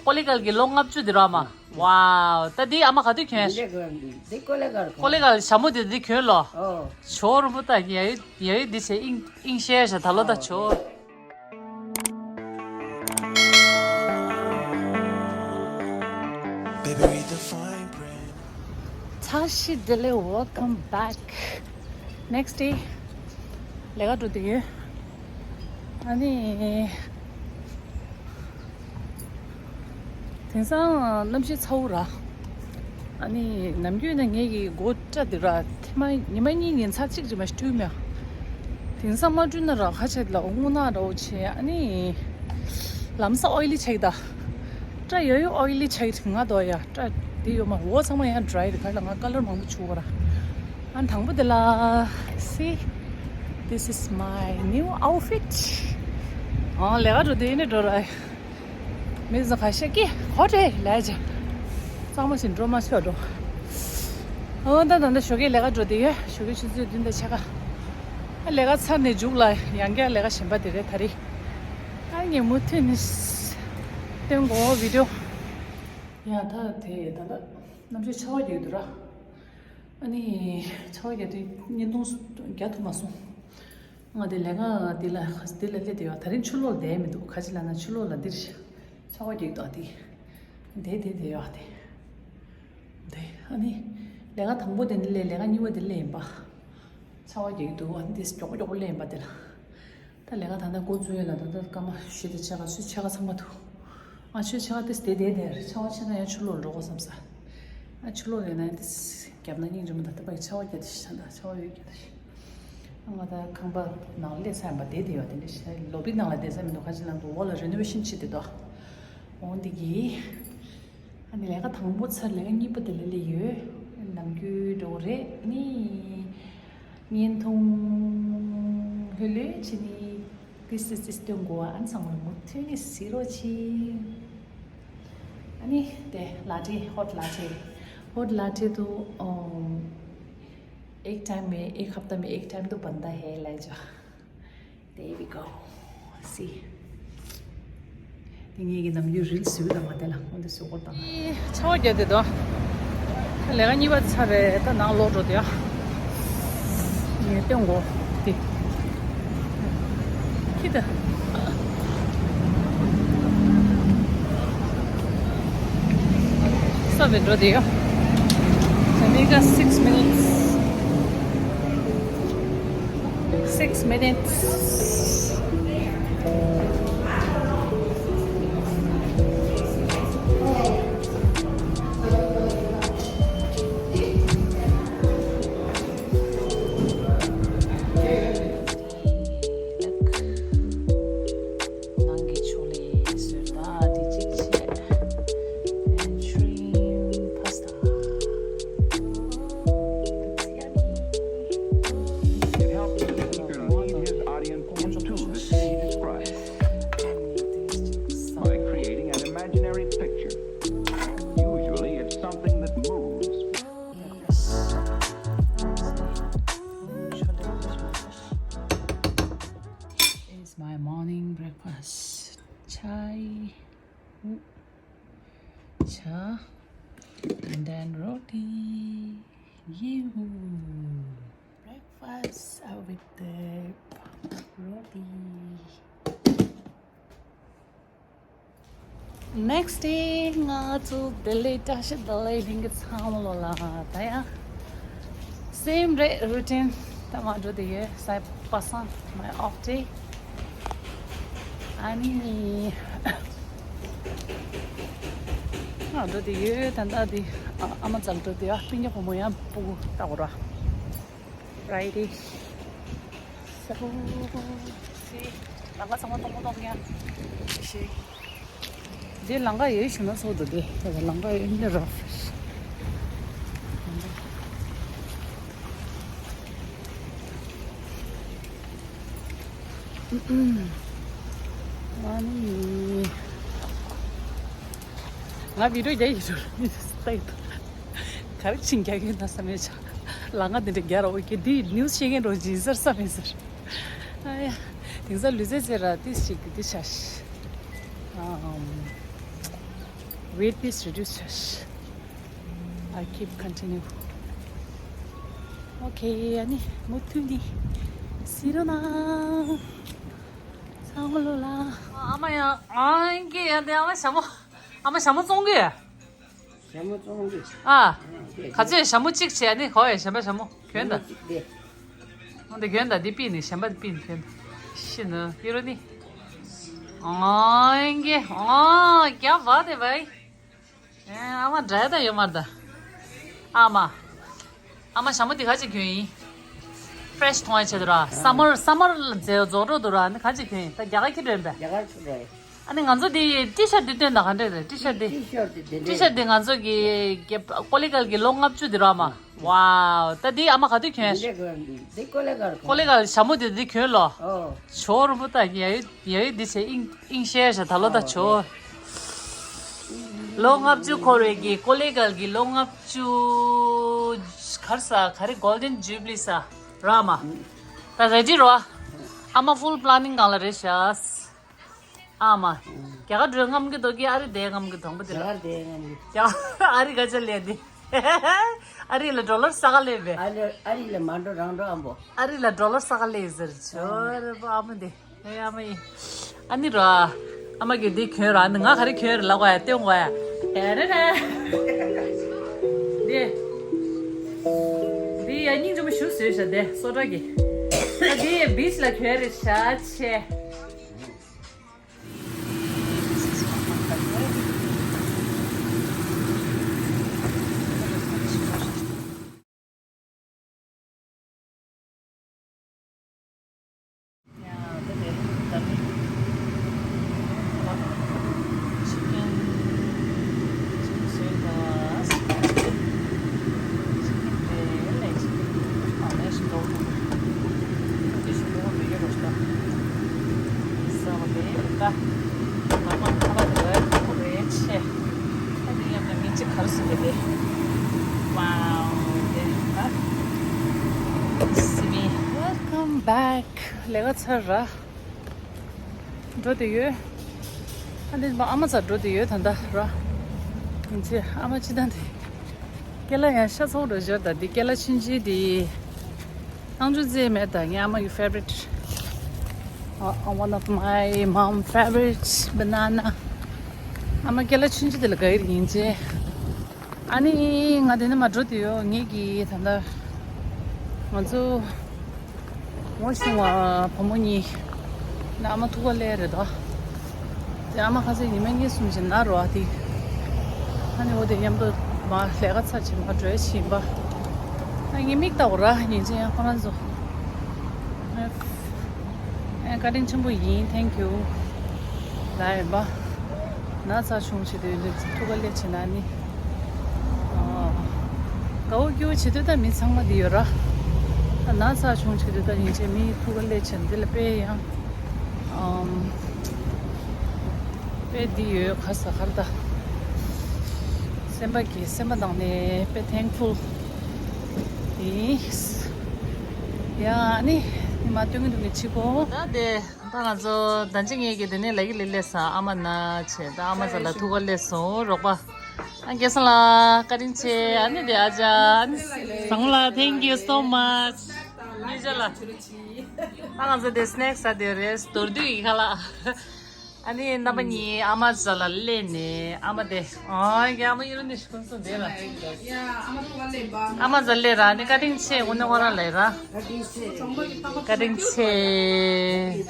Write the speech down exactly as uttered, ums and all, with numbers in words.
ཀོ་ལི་གལ་གྱི་ལོ་ལྔ་བཅུ་དེ་ར་མ། ཝའོ། ད་འདི་ཨ་མ་ག་དུས་གྱོན། འདི་ཀོ་ལི་གལ་ཀོ་ལི་གལ་ཞྭ་མོ་དེ་འདི་གྱོན་ལོ། ཨོ། ཇོ་རུ་མོ་ད་ཡ་ཡི་ཡ་ཡི་འདི་བྱས་ཨིང་ཨིང་ཤེས་ཤ་ད་ལོ་ད་ཇོ། Baby, read the fine print. བཀྲ་ཤིས་བདེ་ལེགས། Welcome back. Next day. ལས་ཀ་འགྲོ་དུས་ཡོད། ཨ་ནི། དེང་སང་གནམ་གཤིས་ཚ་བོ་ར། ཨ་ནི་ནམ་རྒྱུན་ན་ངེད་ཀྱི་སྒོ་སྐྲ་དེ་ར་ཐེངས་མ་ཉི་མ་གཉིས་ཉིན་ཚར་གཅིག་ཅིག་མ་ཞིག་བཀྲུས་མེད། དེང་སང་མ་བཀྲུས་ན་ར་ཁ་ཆད་ལ་རྔུལ་ནག་འདྲ་བོ་བྱས། ཨ་ནི་ལམ་སང་ཨོ་ཡི་ལི་ཆགས་ད། སྐྲ་ཡོད་ཡོད་ཨོ་ཡི་ལི་ཆགས་ང་དོ་ཡ་སྐྲ་དེ་ཡོད་མ་འོ་ཚང་མ་ཡང་ཌ་རའི་རེད། ག་ལ་ང་ཀ་ལར་མང་པོ་བྱུག་གོ་ར། ཨ་དང་པོ་དེ་ལ། See, this is my new outfit. ཨ་ལས་ཀ་འགྲོ་དུས་ནི་འགྲོ་ར། མི་ཚོ་ཁ་ཤས་ཀྱིས་ཧོ་ཏེ་ལས་ཅི། གཙང་མ་ཞིག་འགྲོ་མ་ཆོག་འགྲོ། ཨོ་ད་ད་ད་ཞོགས་ཀས་ལས་ཀ་འགྲོ་དེ་ཡོད། ཞོགས་ཀས་ཆུ་ཚོད་བདུན་དང་ཕྱེད་ཀ། ཨ་ལས་ཀ་ཚར་ནས་མཇུག་ལ་ཡང་བསྐྱར་ལས་ཀ་གཞན་པ་དེ་རེད་ད་རེས། ཨ་ངས་མུ་མཐུད་ནས་སྟོན་གོ་བི་ཌི་ཡོ། ཡ་ད་དེ་ད་ད་གནམ་གཤིས་ཆར་པ་རྒྱག་འདུག་ར། ཨ་ནི་ཆར་པ་རྒྱག་དུས་བརྙན་ཐུང་རྒྱག་ཐུབ་མ་སོང་། ང་དེ་ལས་ཀ་འདི་ལ་འདི་ལ་སླེབས་བསྡད་ཡོད། ད་རིང་ཕྱི་ལོགས་བསྡད་མི་འདུག་ག་ཅི་ལབ་ན་ཕྱི་ལོགས་ལ་འདིར་ཆར་པ་རྒྱག་འདུག་ཨ་དེ་བསྡད་བསྡད་བསྡད་ཡོད་ཨ་དེ། དེ་ཨ་ནི་ལས་ཀ་དང་པོ་དེ་འདི་ལས་ལས་ཀ་གཉིས་པ་དེ་སླེབས་ཡིན་པ། ཆར་པ་རྒྱག་འདུག་ཨ་ནི་དེ་མགྱོགས་པོ་མགྱོགས་པོ་སླེབས་ཡིན་པ་དེ་ལ། ད་ལས་ཀ་ད་ལྟ་འགོ་འཛུགས་ཡོད་ལ་ད་ལྟ་སྐར་མ་བཞི་དང་ཕྱེད་ཀ་ཆུ་ཚོད་ཕྱེད་ཀ་ཚང་མ་འདུག་ཨ་ཆུ་ཚོད་ཕྱེད་ཀ་དེ་བསྡད་བསྡད་དེ་ཆར་པ་ཆེ་ན་ཡང་ཕྱི་ལོགས་འགྲོ་དགོས་བསམ་ས། ཨ་ཕྱི་ལོགས་ཡོད་ན་ཡང་དེ་རྒྱབ་ན་སྙིང་རྗེ་མོ་ད་ལྟ་བ་ཡི་ཆར་པ་རྒྱག་དེ་ཤི་ད་ད་ཆར་པ་ཡོད་རྒྱག་དེ་ཤི། ཨ་ང་ད་ཁང་པ་ནང་སླེབས་ས་ཡིན་པ་བསྡད་བསྡད་ཡོད་དེ་འདྲ་ཤི་ལོ་བི་ནང་ལ་བསྡད་ས་མི་འདུག་ག་ཅི་ལབ་འདུག་འོག་ལ་རི་ནོ་ཝེ་ཤན་བྱེད་དེ་འདུག་འོང་འདི་གི་ཨ་ནི་ལས་ཀ་དང་པོ་ཚར་ལས་ཀ་གཉིས་པ་དེ་ལ་སླེབས་ཡོད། ནམ་རྒྱུན་འགྲོ་གི་རེད་ནི། བརྙན་ཐུང་ལྷོད་ལྷོད་བྱས་ནི་ཏིས་ཏིས་ཏིས་སྟོན་དགོས་པ་ཨ་ནི་ཚང་མ་མུ་མཐུད་ནས་གཟིགས་རོགས་གྱིས། ཨ་ནི་དེ་ལ་ཏྲེ་ཧོཊ་ལ་ཏྲེ། ཧོཊ་ལ་ཏྲེ་དུ་ཨོམ། एक टाइम में एक हफ्ता में एक टाइम तो बनता है लाइजा। There we go. See. དེ་ངེད་ཀྱི་ནམ་རྒྱུན་རིལ་བཟོས་དང་མ་དེ་ལ་འོན་ཏེ་བཟོ་སྐོར་དང་། ཆར་པ་རྒྱག་དེ་དོ། ལས་ཀ་གཉིས་པ་ཚར་རེད་ད་ནང་ལོག་འགྲོ་དེ་ཡ། ངས་སྟོན་གོ་དེ། ཁྱི་ད། ས་བའི་འགྲོ་དེ་ཡ། Jamaica, six minutes. Six minutes. ནང་གི་ཕྱུགས་ལས་བཟོས་ད་དེ་གཅིག་བྱས། And shrimp pasta. Looks yummy. It helps the speaker lead his audience into the scene he describes by creating an imaginary picture. Usually, it's something that moves. Is my morning breakfast. Chai. Cha. And then roti. Yoo-hoo. Breakfast with the roti. Next day ང་ཚོ་ལྡི་ལི་བཀྲ་ཤིས་བདེ་ལེགས་ལྷན་རྒྱས་ཚང་མ་ལོ་ལ་ད་ཡང་same day routine ད་མ་འགྲོ་དེ་ཡོད། སའི་པ་སངས་my off day. ཨ་ནི་ང་འགྲོ་དེ་ཡོད་ད་ད་དེ་ཨ་མ་ཚང་འགྲོ་དེ་ཡོད། སྤུན་ཀྱག་བུ་མོ་ཡང་སྤུ་གུ་ལྟ་གོ་ར། Friday. So, see, ལམ་ཁ་ཚང་མ་སྟོང་པ་སྟོང་ཡ། ཤེས། འདི་ལམ་ཁ་ཡོད་ཞུ་ན་སོ་འདུག་སྟེ། ལམ་ཁ་ཡོད་འདི་ར། ཨ་ནི། ང་བི་ཌིའོ་རྒྱག་ཡི་རུ་མི་ཚོ་ལྟ་ཡི་འདུག་ག་རེ་ཕྱིན་རྒྱག་གི་ཡོད་ན་བསམ་ཡོད་ཆ། ལམ་ཁ་འདི་འདྲ་རྒྱག་ར་ཨོ་ཀེ་འདི་ནིའུ་སི་ཤེས་མཁན་རོ་ཇི་ཟེར་བསམ་ཡོད་ཟེར། ཨ་ཡ། དེང་སང་ལུས་རྩལ་རྩེད་ར་ཏིས་ཞིག་འདི་ཤ་ཤི། ཨམ། Weight is reduced. I keep continue. Okay, ཨ་ནི་མུ་མཐུད་ནས་གཟིགས་རོགས་གནང་། ཚང་མ་ལོ་ལ། ཨ་མ་ཡ། ཨ་ཡིན་གྱི་ཡ་དེ་ཨ་མ་ཞྭ་མོ། ཨ་མ་ཞྭ་མོ་བཙོང་གི་ཡ། ཞྭ་མོ་བཙོང་གི་ཨ། ག་ཚོད་ཞྭ་མོ་གཅིག་བྱས་ནི་གོ་ཡ། གཞན་པ་ཞྭ་མོ་གྱོན་ད། ཞྭ་མོ་གཅིག་དེ། འོ་འདི་གྱོན་ད། འདི་པིན་ནི་གཞན་པ་འདི་པིན་གྱོན་ད། ཤི་ནི་ཡོད་རོ་ནི། ཨ་ཡིན་གྱི། ཨ་རྒྱ་བ་དེ་བའི། ཨ་མ་འདྲ་ད་ཡོད་མ་རེད་ད། ཨ་མ། ཨ་མ་ཞྭ་མོ་འདི་ག་ཅིག་གྱོན་ཡིན། ཕྲེ་ཤི་མཐོང་ཡ་ཆེད་དུ་ར། སམ་མར། སམ་མར་ལ་རྫས་རྫོགས་འགྲོ་འདུག་ར། ནི་ག་ཅིག་གྱོན་ཡིན། ད་རྒྱ་གར་ཁྱི་འགྲོ་ཡིན་པས། རྒྱ་གར་ཁྱི་འགྲོ་ཡིན། ཨ་ནི་ང་ཚོ་འདི་ཊི་ཤར་འདི་སྟོན་ད། ག་འདྲས་རེད་ཊི་ཤར་འདི། ཊི་ཤར་འདི་དེ་འདྲས། ཊི་ཤར་འདི་ང་ཚོ་གི་ཀོ་ལི་གལ་གི་ལོ་ལྔ་བཅུ་འདི་ར་མ། ཝའོ། ད་འདི་ཨ་མ་ག་དུས་གྱོན། འདི་འདི་ཀོ་ལི་གལ། ཀོ་ལི་གལ་ཞྭ་མོ་འདི་འདི་གྱོན་ལོ། ཨོ། ཇོ་རུ་པོ་ད་ཡ་ཡི་ཡ་ཡི་འདི་བྱས་ཨིང་ཨིང་ཤེར་ཤ་ད་ལོ་ད་ཇོ། ལོ་ལྔ་བཅུ་འཁོར་བའི་གི་ཀོ་ལི་གལ་གི་ལོ་ལྔ་བཅུ། གར་ས་ག་རེ་གོལ་ཌེན་ཇུ་བི་ལི་ས་ར་མ། ད་རེ་ཌི་རོ། ཨ་མ་ཕུལ་པ་ལ་ནིང་སྒང་ལ་རེད་ཤག་ཨ་མ། རྒྱ་གར་འགྲོ་རྔམ་གི་འདུག་གི་ཨ་རི་བསྡད་རྔམ་གི་དང་པོ་དེ་ལ། རྒྱ་གར་བསྡད་རྔམ་གི། རྒྱ་གར་ཨ་རི་ག་ཅག་ལས་དེ། ཨ་རི་ལ་ཌོ་ལར་ས་ག་ལས་བས། ཨ་རི་ཨ་རི་ལ་མ་འགྲོ་རང་འགྲོ་ཨ་མོ། ཨ་རི་ལ་ཌོ་ལར་ས་ག་ལས་ཟེར་ཆོ་རེ་པོ་ཨ་མ་དེ། ཨེ་ཨ་མ་ཡིན། ཨ་ནི་ར། ཨ་མ་གི་འདི་གྱོན་ར། ཨ་ནི་ང་ག་རེ་གྱོན་རེད་ལབ་གོ་ཡ། སྟོན་གོ་ཡ། ཨེ་རེ་རེ། འདི། འདི་ཡ་སྙིང་རྗེ་མོ་ཞུ་བཟོས་ཤག་དེ་སོ་ཊ་གི། ཨ་འདི་བིཆ་ལ་གྱོན་རེད་ཤག་ཆེ། Welcome back. ལས་ཀ་ཚར་ར། འགྲོ་དེ་ཡོད། ཨ་འདི་ཨ་མ་ཚ་འགྲོ་དེ་ཡོད་ད་ལྟ་ར། ཡིན་ཚེ་ཨ་མ་ཅི་ད་འདི། ཀེ་ལ་ཡང་ཤ་ཚོགས་འགྲོ་འབྱོར་ད་འདི་ཀེ་ལ་ཆུན་ཆི་འདི། ཏང་ཅུ་རྩེ་མེད་ད་ངའི་ཨ་མ་གི་ཕེ་ཝ་རིཊ། One of my mom favorite banana. ཨ་མ་ཀེ་ལ་ཆུན་ཆི་དེ་ལ་ག་ཡིར་ཡིན་ཚེ། ཨ་ནི་ང་དེ་ནས་མ་འགྲོ་དུས་ཡོད། ངེད་ཀྱི་ད་ལྟ་ང་ཚོ་ངོ་ཤུང་བ་བུ་མོ་གཉིས་ནི་ཨ་མ་ཐུག་ག་སླེབས་རེད་དོ། དེ་ཨ་མ་ཁ་སང་ཉི་མ་གཉིས་གསུམ་ཞིག་ན་རོ་ཨ་དེ། ཨ་ནི་འོ་དེ་མཉམ་དུ་མ་ལས་ཀ་ཚར་ཕྱིན་མ་འགྲོ་བཞིན་པ། ཨ་ངའི་མིག་ལྟ་བུ་ར་ཉིན་ཅན་ཡང་ཁོ་རང་ཚོ། ཨེ་བཀའ་དྲིན་ཆེན་པོ་ཡིན། Thank you. ལ་ཡིན་པ། ན་ཚ་བྱུང་བྱེད་དུས་འདི་ཐུག་ག་སླེབས་བྱེད་ན་ནི། དགའ་བོ་སྐྱིད་བོ་བྱེད་དུས་ད་མི་ཚང་མ་འདི་ཡོད་ར། ན་ཚ་བྱུང་བྱེད་དུས་ད་ཡིན་ཆེད་མི་ཐུག་ག་སླེབས་བྱེད་འདི་ལ་དཔེ་ཡང་། དཔེ་འདི་ཡོད་ག་ས་གར་ད། སེམས་པ་གི་སེམས་པ་དང་ནས་དཔེ་thankful ཡིན། ཡ་ཨ་ནི་ནི་མ་སྟོན་གི་འདུག་གི་ཕྱི་གོ། ད་དེ་ད་ང་ཚོ་ད་ཅི་ངེད་ཀྱི་དེ་ནས་ལ་གི་ལི་ལས་ས་ཨ་མ་ན་ཆེ་ད་ཨ་མ་ཚ་ལ་ཐུག་ག་ལས་སོང་རོགས་པ། ཨ་རྒན་སང་ལ་བཀའ་དྲིན་ཆེ། ཨ་ནི་དེ་ཨ་ཅག་ཨ་ནི་སང་ལ་thank you so much. ཉེ་ཆར་ལ་ད་ང་ཚོ་དེ་སི་ནེག་ས་དེ་རེད་མདོར་བསྡུས་ཡིན་ཁ་ལག་ཨ་ནི་རྣམ་པ་གཉིས་ཨ་མ་ཟ་ལ་སླེབས་ནས་ཨ་མ་དེ་ཨ་ཡ་ཨ་མ་ཡུ་རུ་ནི་ཤི་ཀུན་སུ་དེ་ལ་ཨ་མ་ཟ་སླེབས་ར་ནི་བཀའ་དྲིན་ཆེ། འུ་ནི་ཧོ་ར་ལས་ར་བཀའ་དྲིན་ཆེ།